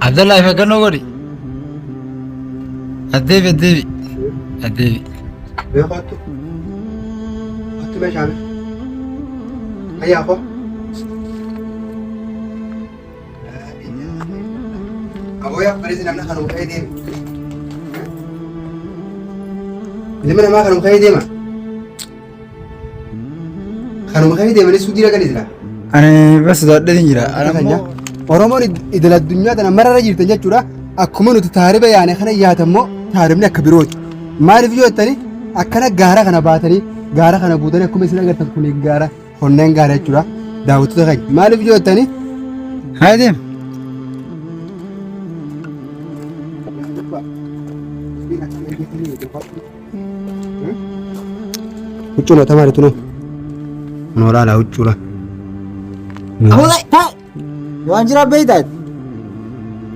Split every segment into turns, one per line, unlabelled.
Abdallaa if eeggannoo godhi. Addeebi addeebi. Addeebi.
Mee kottu. Kottu mee shaamil. Hayyaa koo. Aboo yaa bareesi namni kanuma ka'ee deema. Ilmi namaa kanuma ka'ee deema. Kanuma ka'ee deemanis suutii dhaqanii jira.
Ani bas sodaadheetiin jira. Ani ammoo
Oromoon idil addunyaa tana mararra jirtan jechuudha. Akkuma nuti taariba yaane kana yaatammoo taaribni akka birooti. Maaliif yoo jettani akkana gaara kana baatanii gaara kana buutanii akkuma isin agartan kun gaara honneen gaara jechuudha. Daawwattoota keenya maaliif yoo jettani
Haa deem.
Huccuun wata maali tunuu? Kunoo laala huccuudha.
Aboo taa'e. Waan jiraa beektaa?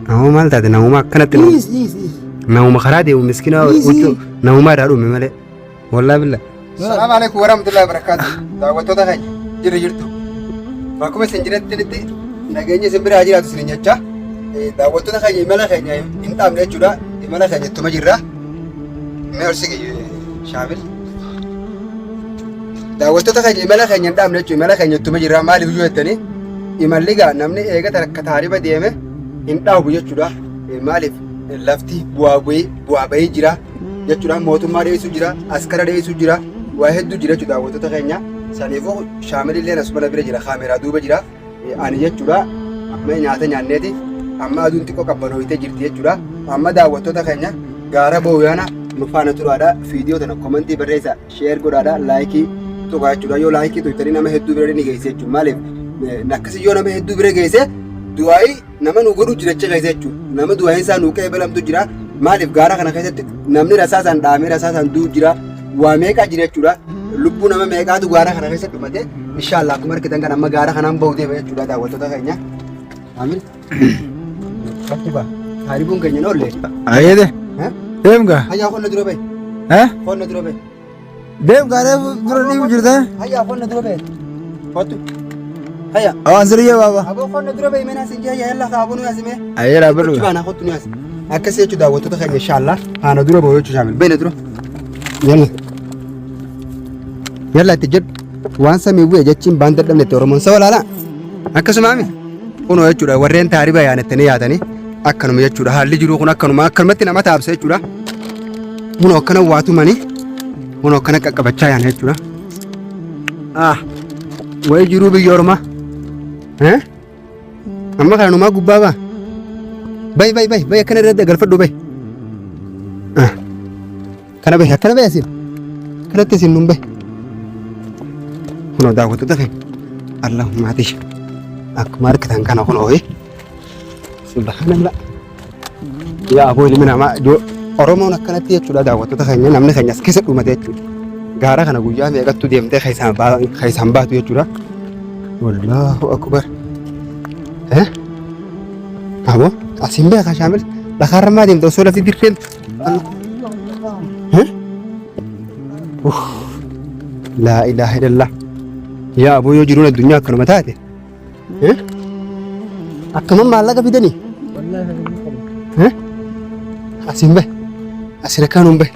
Namuma maal taate namuma akkanatti nama-
Dhiis dhiis dhiis.
namuma karaa deemu miskina
Dhiisi.
huccuu namuma irraa dhume malee. Wallaa billa. Salaamu alaikum warahmatullahi wabarakatuh. Daawwattoota keenya jirru jirtu. Bakkuma isin jirtanitti nageenya isin biraa jiraatu isin jecha. Daawwattoota keenya imala keenya hin dhaabne jechuudha. Imala keenya ittuma jirra. Mee ol siqi Shaamil. Daawwattoota keenya imala keenya hin dhaabne jechuudha. Imala keenya ittuma jirra. Maaliif yoo jettanii imalli gaa namni eega takka taariba deeme hin dhaabu jechuudha. Maaliif lafti bu'aa bu'aa bahii jira jechuudha. Mootummaa dheessuu jira, askara dheessuu jira, waa hedduu jira jechuudha daawwattoota keenya. Saniifuu Shaamil illee asuma bira jira, kaameeraa duuba jira. Ani jechuudha amma nyaata nyaanneeti amma aduun xiqqoo qabbanooyitee jirti jechuudha. Amma daawwattoota keenya gaara booyaana nu faana turaadha. Viidiyoo tana komantii barreessa, share godhaadha, like tuqaa jechuudha. Yoo like tuqxanii nama hedduu bira ni geesse jechuudha. Maaliif akkasii yoo nama hedduu bira geesse du'aayii nama nu godhu jira achi keessa jechuudha. Nama du'aayin isaa nu qeebalamtu jira. Maaliif gaara kana keessatti namni rasaasaan dhahamee rasaasaan du'u jira. Waa meeqaa jira jechuudha. Lubbuu nama meeqaatu gaara kana keessa dhumate. Inshaallah akkuma argitan kan amma gaara kanaan bahu deema jechuudha daawwattoota keenya. Amiin. Fakki ba. Taaribuun keenya hin oolle.
Ayeede. Deem gaa.
Hayyaa qonna dura bahi.
Eh?
Qonna dura bahi.
Deem gaa reefu dura dhiibu jirta.
Hayyaa qonna dura bahi. Kottu. Hayya.
Awaan sirriyyee baaba.
Aboo qonna dura bahi mena sin jee yalla ka aboo nu yaasime.
Ayeera dhaabbadhu.
Kottu baana kottu nu yaasi. Akkasii jechuudha daawwattoota keenya inshaallah. Haana dura bahu jechuudha shaamil. Beena dura. Yalla. Yalla itti jedhu. Waan samii bu'e jechiin baan dadhabne itti Oromoon saba laala. Akkasuma ami. Kunoo jechuudha warreen taariba yaanettanii yaatanii akkanuma jechuudha haalli jiruu kun akkanuma akkanumatti nama taabsa jechuudha. Kunoo akkana waa tumanii kunoo akkana qaqqabachaa yaana jechuudha. Ah wayi jiruu biyya ormaa. Eh? Amma kana numaa gubbaa baa. Bay bay bay bay akkana irratti galfadhu bay. Ah. Kana bahi akkana bahi asiin. Kanatti isin nun bahi. Kunoo daawwattoota keenya. Allahumma ati. Akkuma argitan kana kun ooyi. Subhanallah. Yaa aboo ilmi namaa ijoo Oromoon akkanatti jechuudha daawwattoota keenya namni keenya as keessa dhumate jechuudha. Gaara kana guyyaa meeqattu deemtee keessaan baatu jechuudha. Wallahu akbar. Eh? Aboo asiin beekaa shaamil dhakaarra maa deemte osoo lafti dirreen Laa ilaaha illallah. Yaa aboo yoo jiruun addunyaa akkanuma taate. Akkuma maallaqa fidanii. Asiin bahe. Asiin akkaan hin bahe.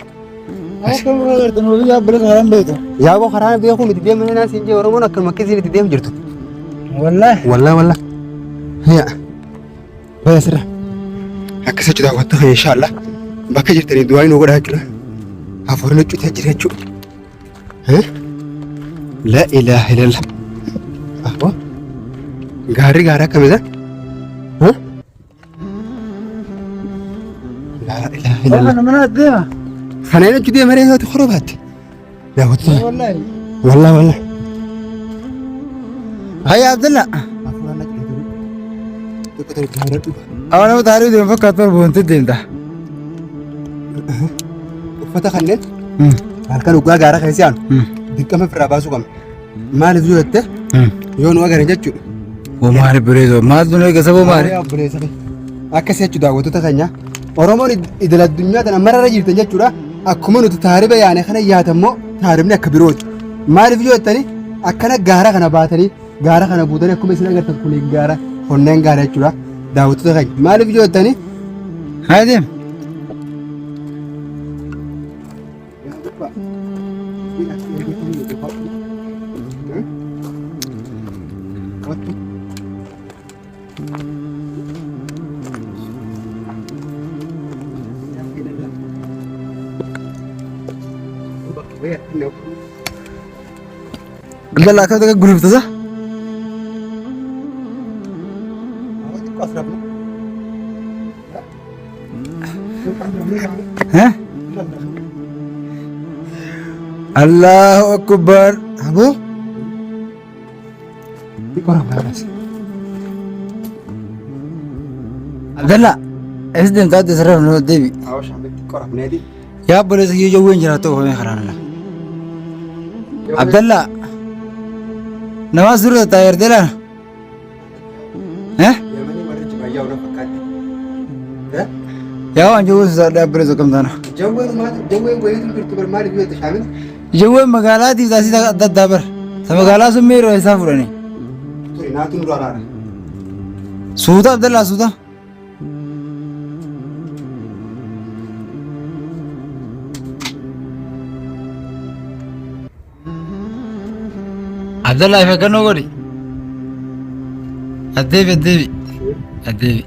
Yaa aboo karaa beekuu miti deemanii naan siin jee Oromoon akkanuma akkasiin itti deemu jirtu.
Wallaahi.
Wallaahi wallaahi. Yaa. Bahe asirra. Akkas jechuudha daawwattoota keenya inshaallah. Bakka jirtanii du'aa nu godhaa jechuudha. Hafuurri nu cutee jira jechuudha. La ilaaha illallah. Aboo gaarri gaara akkamidha? La ilaaha illallah.
Kana mana deema.
Kana jechuun deemaree yoo ta'u baatte. Daawwattoota.
Wallaahi.
Wallah wallah.
Hayya Abdullah. Awwa nama taarii deemu fakkaatu boonte deemta.
Uffata kanneen halkan dhugaa gaara keessa yaanu dirqama ofirraa baasuu qabna. Maaliif yoo jette yoo nu agaran jechuudha.
Oo maali bareedu maaltu nu eega saboo maali?
Obboleessa kee. Akkasii jechuudha daawwattoota keenya. Oromoon idil addunyaa tana mararra jirtan jechuudha. Akkuma nuti taariba yaane kana yaatammoo taaribni akka birooti. Maaliif yoo jettani akkana gaara kana baatanii gaara kana buutanii akkuma isin agartan kun gaara honneen gaara jechuudha. Daawwattoota keenya maaliif yoo jettanii?
Haa deem. Abdallah akkamitti akka gulufta sa? Eh? Allahu Akbar.
Aboo. Xiqqoo.
Abdallah, eessa deemtaa adda sirraa nu deebi. Yaa obboleessa kiyya jawween jiraattu oofamee karaan ala. Abdallah, namaa sirra taa'ee ertee laala. Eh? Yaa waan jawween sodaadhaa obboleessa akkam taana. Jawween magaalaatiif taasisa adda addaa bara. Ta magaalaa sun meeroo isaa fudhanii. Suuta Abdallaa suuta. Abdallaa if eeggannoo godhi. Addeebi addeebi. Addeebi.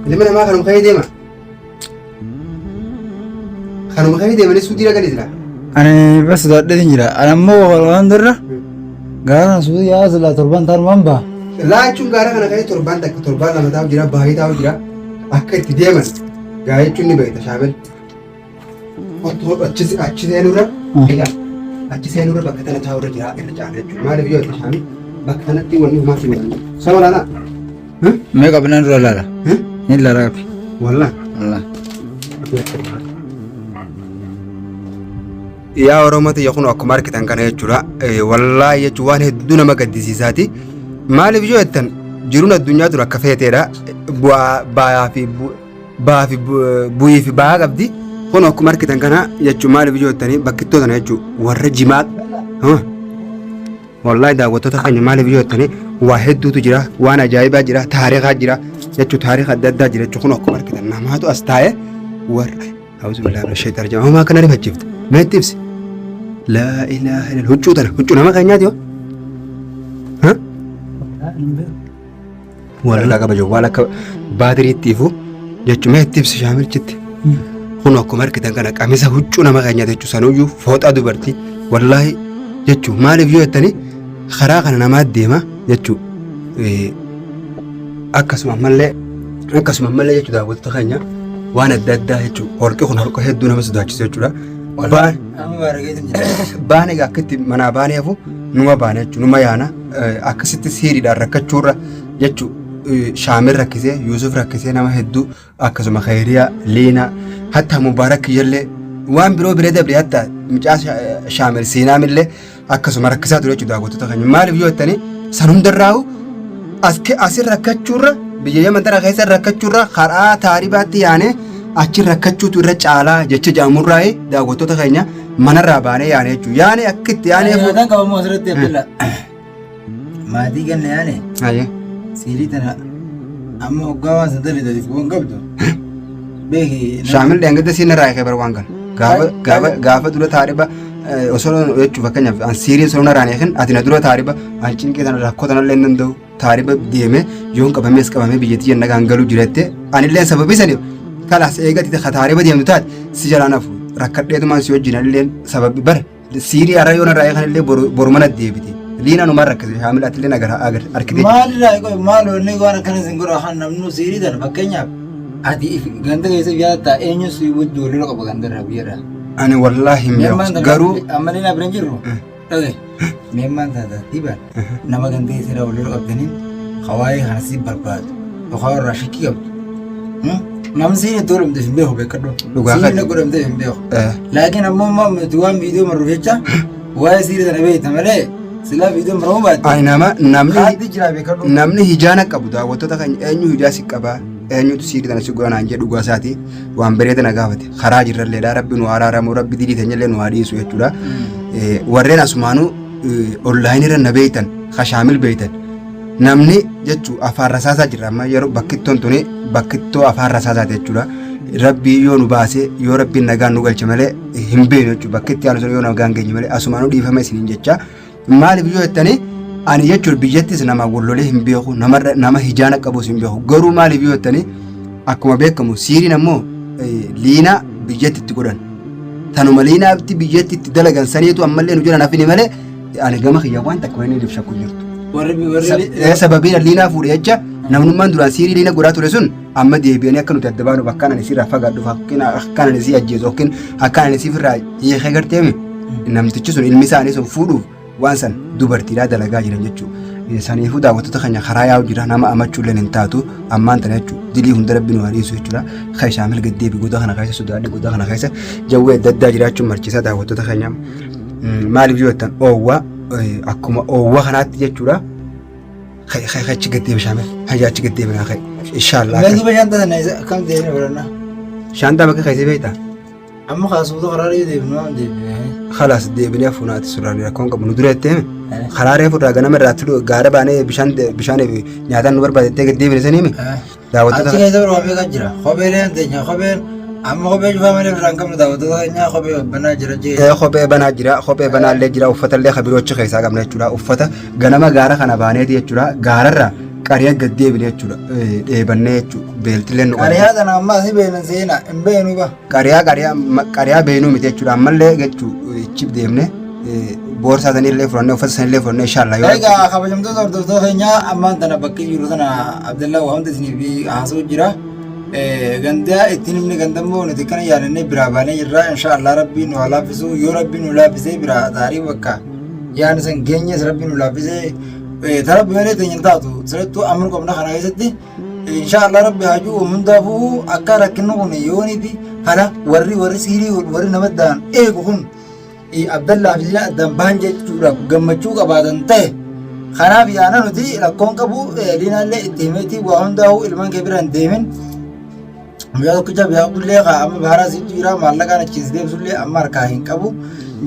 Ilmi namaa kanuma ka'ee deema. Kanuma ka'ee deemanii suutii dhaqanii jira.
Ani bas sodaadheetiin jira. Ani ammoo waan dura gaara kana suutii yaa silaa torban taanumaan ba'a.
Laachuun gaara kana ka'ee torbaan takka torbaan lama taa'u jira baay'ee taa'u jira. Akka itti deeman gaa jechuun ni beekta shaamil. Otoo achi achi seenurra achi seenurra bakka tana taa'urra jira irra caala jechuudha. Maaliif yoo ta'e shaamil bakka kanatti wanni homaa si godhan. Sama laala.
Mee qabnaan dura laala. Ni laala qabi.
Wallah.
Wallah.
Yaa Oromoo tiyya kun akkuma argitan kana jechuudha. Wallaahi jechuun waan hedduu nama gaddisiisaati. Maaliif yoo jettan jiruun addunyaa tun akka feeteedha. Bu'aa ba'aa fi ba'aa fi bu'ii fi ba'aa qabdi. Kun akkuma argitan kana jechuun maaliif yoo jettanii bakkittoo tana jechuun warra jimaa. Wallaahi daawwattoota keenya maaliif yoo jettanii waa hedduutu jira, waan ajaa'ibaa jira, taarikaa jira jechuun taarika adda addaa jira jechuun kun akkuma argitan namaatu as taa'ee warra A'uuzu billaahi mina shayxaan rajiim. Homaa akkana rifachiifte. Mee itti ibsi. Laa ilaaha illallah. Huccuu tana. Huccuu nama keenyaati hoo? Ha? Walaa qaba jiru. Waan akka baatiriitti ifu jechuun mee itti ibsi shaamilchitti. Kun akkuma argitan kana qamisa huccuu nama keenyaati jechuun sanuyyuu fooxaa dubartii. Wallaahi jechuun maaliif yoo jettanii karaa kana namaa deema jechuun. Akkasuma ammallee akkasuma ammallee jechuudha daawwattoota keenya waan adda addaa jechuudha. Holqi kun holqa hedduu nama sodaachisu jechuudha. Baan baan egaa akka itti manaa baanee hafu numa baana jechuudha numa yaana akkasitti siiriidhaan rakkachuurra jechuudha. Shaamil rakkisee Yuusuf rakkisee nama hedduu akkasuma Khayriyaa Liinaa hatta Mubaarak kiyyallee waan biroo bira dabre hatta mucaa Shaamil Siinaamillee akkasuma rakkisaa ture jechuudha daawwattoota keenya. Maaliif yoo jettanii san hundarraa'u asin rakkachuurra biyya Yaman tana keessa rakkachuurra karaa taaribaatti yaanee achi rakkachuutu irra caalaa jecha jaamurraa'ee daawwattoota keenya manarraa baanee yaane jechuudha. Yaane akka itti yaanee
Nyaataan qabamu asirratti Abdalla. Maatii ganna yaane
Ayyee.
siirii tana amma hoggaa waan san dalite waan qabdu beeki.
Shaamil dheengadda siin irraa eekee bara waan kana. Gaafa gaafa gaafa dura taariba osoo jechuun fakkeenyaaf an siiriin osoo narraa hin eekin ati na dura taariba an cinqii tana rakkoo tanallee hin danda'u taariba deemee yoon qabamees qabamee biyya tiyya nagaan galuu jiratte anillee sababii saniif kalaas eegati ka taariba deemtu taate si jalaan hafu rakkadheetumaan si wajjin anillee sababii bara Siirii har'a yoo narraa eegan illee boru mana deebite. Liina numaan rakkise shaamil ati illee agar arkite.
Maalirraa qoy maal wanni waan akkana isin godha kan namnu siirii tana fakkeenyaaf ati ganda keessa yaadatta eenyu si wajji wal lola qaba ganda irraa biyya irraa.
Ani wallaahi hin beeku garuu
Ammallee na bira hin jirru. Dhage meemmaan tana tartiibaan nama ganda keessa irraa wal lola qabdaniin hawaayee kana si barbaadu yookaan irraa shakkii qabdu. Namni siin itti godhamteef hin beeku beekadhu.
Dhugaa
Siin
keeti.
na godhamteef hin beeku.
Eh.
Laakiin ammoo immoo nuti waan viidiyoo marruuf jecha waa'ee siirii sana beekta malee silaa viidiyoo marramuu baatte.
Ani nama namni
Kaatti jira beekadhu.
namni hijaana qabu daawwattoota keenya eenyu hijaa si qabaa Eenyutu siirii tana si godha naan jedhe dhugaa isaati. Waan bareeda na gaafate. Karaa jirralleedha. Rabbi nu araaramu, Rabbi dilii teenyallee nu haa dhiisu jechuudha. Warreen asumaanuu onlaayinii irra na beeytan, ka shaamil beeytan. Namni jechuu afaan rasaasaa jira amma yeroo bakkittoon tuni bakkittoo afaan rasaasaati jechuudha. Rabbii yoo nu baase yoo rabbiin nagaan nu galche malee hin beeknu jechuudha. Bakkitti aanu sun yoo nagaan geenye malee asumaanuu dhiifama isiniin jecha. Maaliif yoo jettanii ani jechuun biyyattis nama wal lolee hin beeku namarra nama hijaana qabus hin beeku garuu maaliif yoo jettanii akkuma beekamu siiriin ammoo liinaa biyyatti itti godhan tanuma liinaatti biyyatti itti dalagan saniitu ammallee nu jiran hafini malee ani gama kiyya waan takka wani inni shakku hin jirtu.
Warri
Sababiin liinaa fuudhe jecha namnummaan duraan siirii liina godhaa ture sun amma deebi'anii akka nuti adda baanu akkaan ani sirraa fagaadhuuf akkaan ani si ajjeesu yookiin akkaan ani sirraa hiikee garteemi namtichi sun ilmi isaanii sun fuudhuuf waan san dubartiidhaa dalagaa jiran jechuudha. Saniifuu daawwattoota keenya karaa yaa'u jira nama amachuulleen hin taatu ammaan tana jechuudha. Dilii hunda rabbi nu haa dhiisu jechuudha. Kan shaamil gad deebi goda kana keessa sodaadhe goda kana keessa jawwee adda addaa jiraachuun marchisaa daawwattoota keenya. Maaliif yoo jettan oowwa akkuma oowwa kanaatti jechuudha. Kai kai kai achi gad deebi shaamil. Hayya achi gad deebinaa kai. Inshaallah.
Meeshaa bashaan tana akkam deemee barannaa.
Shaantaa bakka keessee beektaa?
Amma kaasuuta karaa dhiyoo deebinu waan deebine.
Khalaas deebinee funaati surraan rakkoon qabu nu dura jettee karaa reefu irraa ganama irraa tulu gaara baanee bishaan bishaan nyaataan nu barbaadettee gad deebine saniimi daawwattoota
Achi keessa biroo meeqa jira? Kopheeleen teenya kopheen amma kophee cufaa malee biraan qabnu daawwattoota keenyaa kophee banaa jira jee.
Kophee banaa jira kophee banaa illee jira uffata illee kabiroo achi keessaa qabna jechuudha uffata ganama gaara kana baaneeti jechuudha gaararraa qariya gad deebine jechuudha dheebannee jechuudha beeltillee nu qabdi.
Qariyaa tana amma asii beeknan seenaa hin beeknu ba.
Qariyaa qariyaa qariyaa beeknuu miti jechuudha ammallee jechuu ichi deemne boorsaa sanillee fudhannee uffata sanillee fudhannee inshallah yoo
Egaa kabajamtoota hordoftoota keenyaa ammaan tana bakki jiru tana Abdallaa waa hunda isiniif haasa'u jira. Ganda ittiin himni ganda immoo nuti kana yaadannee biraa baanee jirra. Insha Allah rabbiin nu haa laaffisu. Yoo rabbiin nu laaffisee biraa taarii bakka yaadni san geenyes rabbiin nu laaffisee tara malee teenya hin taatu. Sirrittuu amanu qabna kana keessatti. Insha Allah rabbi haa jiru hundaafuu akka rakkinni kun yooniifi fala warri warri siirii godhu warri nama daan eegu kun Abdallaa fi Liinaa addaan bahan jechuudhaaf gammachuu qabaatan ta'e kanaaf yaana nuti rakkoon qabu Liinaallee itti himeetii waa hundaa'uu ilmaan kee bira hin deemin Guyyaa tokkicha biyyaa qullee kaa amma baharaa sitti jira maallaqaan achiin si deebisullee amma harkaa hin qabu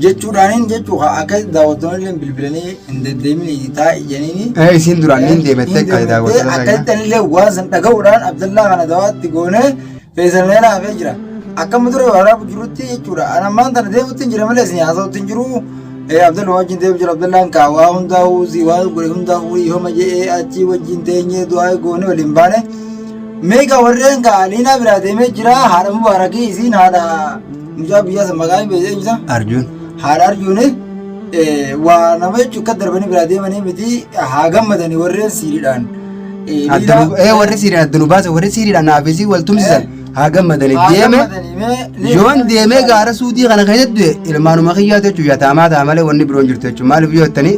jechuudhaaniin jechuu kaa akka daawwattoonni illee bilbilanii hin deddeemin taa'i jedhaniini.
Isiin duraan niin deemattee akka daawwattoota
Akka itti anillee waan san dhaga'uudhaan Abdallaa kana dawaatti goonee feesallee hafee jira. Akkama dura waraabuu jirutti jechuudha. Ani ammaan tana deemutti hin jira malee isin haasa'utti hin jiru. Abdallaa wajjin deemu jira Abdallaan kaa waa hundaa'uu si waa godhe hundaa'uu yooma je'ee achii wajjin teenyee du'aa goone waliin baane. Meeqa warreen kaa Liinaa biraa deemee jira haadha Mubaarakii isiin haadha mucaa biyyaa san maqaan beekee jira.
Arjuun.
Haadha Arjuuni waa nama jechuun akka darbanii biraa deemanii miti haa gammadanii warreen siiriidhaan.
Warri siiriidhaan adda nu baasa warri siiriidhaan naaf isii wal tumsisan haa gammadanii deeme. Yoon deemee gaara suudii kana keessatti du'e ilmaanuma kiyyaatu jechuun yataamaa ta'a malee wanni biroon jirtu jechuun maaliif yoo jettanii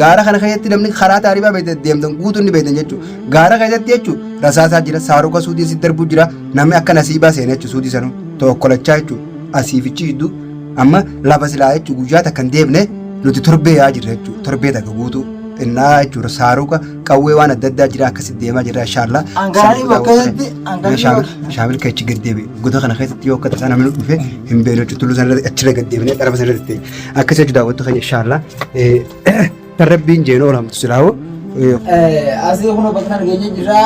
gaara kana keessatti namni karaa taaribaa beektan deemtan guutuun ni beektan jechuudha. Gaara keessatti jechuun rasaasaa jira saaruqa suudii si darbuu jira namni akka nasiibaa seene jechuun suudii sanuu tokkolachaa jechuun asiifichi jidduu amma lafa silaa jechuun guyyaa takka hin deemne nuti torbee yaa jirra jechuudha torbee takka guutuu xinnaa jechuudha saaruqa qawwee waan adda addaa jira akkasitti deemaa jirra inshaallaa.
Angaarii bakka keessatti angaarii
Shaamil shaamil kan achi gad deebi'e goda kana keessatti yoo akka tasaa namni dhufe hin beeknu jechuudha tulluu sana irratti achirra gad deebinee dharafa sana irratti akkasii jechuudha daawwattu keenya inshaallaa. Kan rabbiin jeen oolamtu silaa'u.
Asii kun bakka kana geenye jirra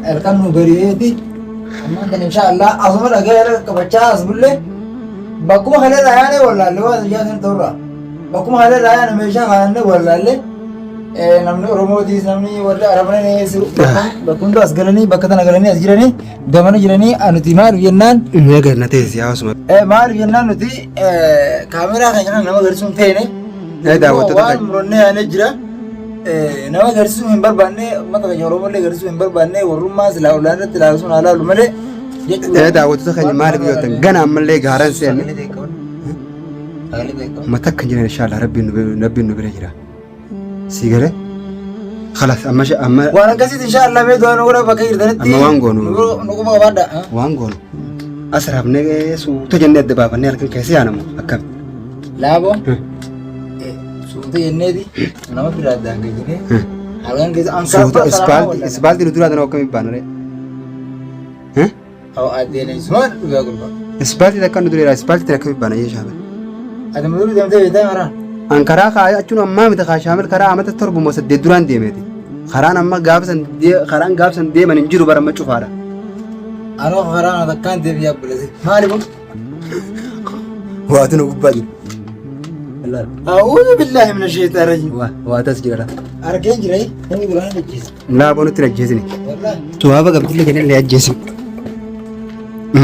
halkan nu bari'eeti. Ammaan tan insha Allah asuma dhagaa irra qabachaa as bulle bakkuma kana irraa yaane wallaalle waan ijaa san ta'urra bakkuma kana irraa yaane meeshaa kaanne wallaalle namni Oromootiis namni warri Arabanii bakka hunda as galanii bakka tana galanii as jiranii gamana jiranii nuti maaliif jennaan
Mee gad na teessi haasuma.
Maaliif jennaan nuti kaameraa keenya kana nama agarsiisuu hin feene.
Daawwattoota
Waan murannee yaanee jira. Nama agarsiisuu hin barbaanne uummata keenya Oromollee agarsiisuu hin barbaanne warrummaa silaa olaan irratti ilaalu sun haa laalu malee.
Daawwattoota keenya maaliif yoo ta'an gana ammallee gaaran seenne. Mata akka hin jiran inshallah rabbiin nu bira jira. Si galee? Khalas amma amma
Waan akkasiiti inshallah mee du'aa nu godha bakka jirtanitti.
Amma waan goonu.
Nu quba qabaadha.
Waan goonu. As rafnee suuta jennee adda baafannee halkan keessa yaanamu akkam.
Laaboo. Suuta jenneeti nama biraa addaan gajjinee halkan keessa
Suuta ispaalti ispaalti nu duraa tana akkamiin baana ree?
Hawa addeen sumaan dhugaa gurbaa.
Ispaaltii takka nu dureera ispaaltii takka baana jee shaamil.
Ati mudurii deemtee beektaa maraa?
An karaa kaa achuun ammaa miti kaa shaamil karaa amata 7 moo 8 duraan deemeeti. Karaan amma gaafa san karaan gaafa san deeman hin jiru bara amma cufaadha.
Anoo karaa ana takkaan deebi'ee abbalate. Maali kun?
Waatu nu gubbaa jiru.
A'uudhu billaahi mina sheexaan rajiim.
Waatu as jira.
Argeen jira inni duraan ajjeese.
Laa bonutti hin ajjeesini.
Wallaahi.
Tuwaaba qabdillee kennillee ajjeesini.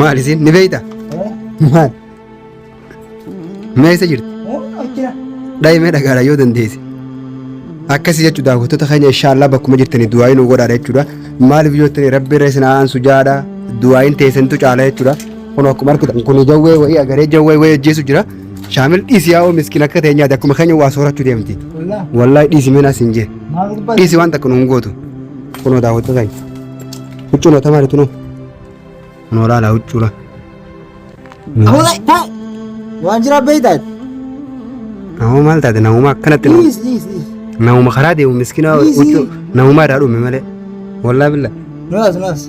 Maal isin ni beekta? Maal? Mee eessa jirti? Dhayi mee dhagaadha yoo dandeesse. Akkasii jechuudha daawwattoota keenya inshaallah bakkuma jirtanii du'aayii nu godhaadha jechuudha. Maaliif yoo jettanii rabbi irra isin aansu jaadha du'aayiin teessantu caala jechuudha. Kun akkuma argitan kun jawwee wayii agaree jawwee wayii ajjeesu jira. Shaamil dhiisi yaa'oo miskiin akka ta'e nyaate akkuma keenya waa soorachuu deemti. Wallaahi dhiisi mee naas hin jee. Dhiisi waan takka nu hin gootu. Kunoo daawwattoota keenya. Huccuun otoo maali tunoo? Kunoo laala huccuudha.
Waan jira beektaa?
Nama maal taate namuma akkanatti nama
Dhiis dhiis dhiis.
namuma karaa deemu miskiina
Dhiisi.
huccuu namuma irraa dhume malee. Wallaahi billa.
Nuas nuas.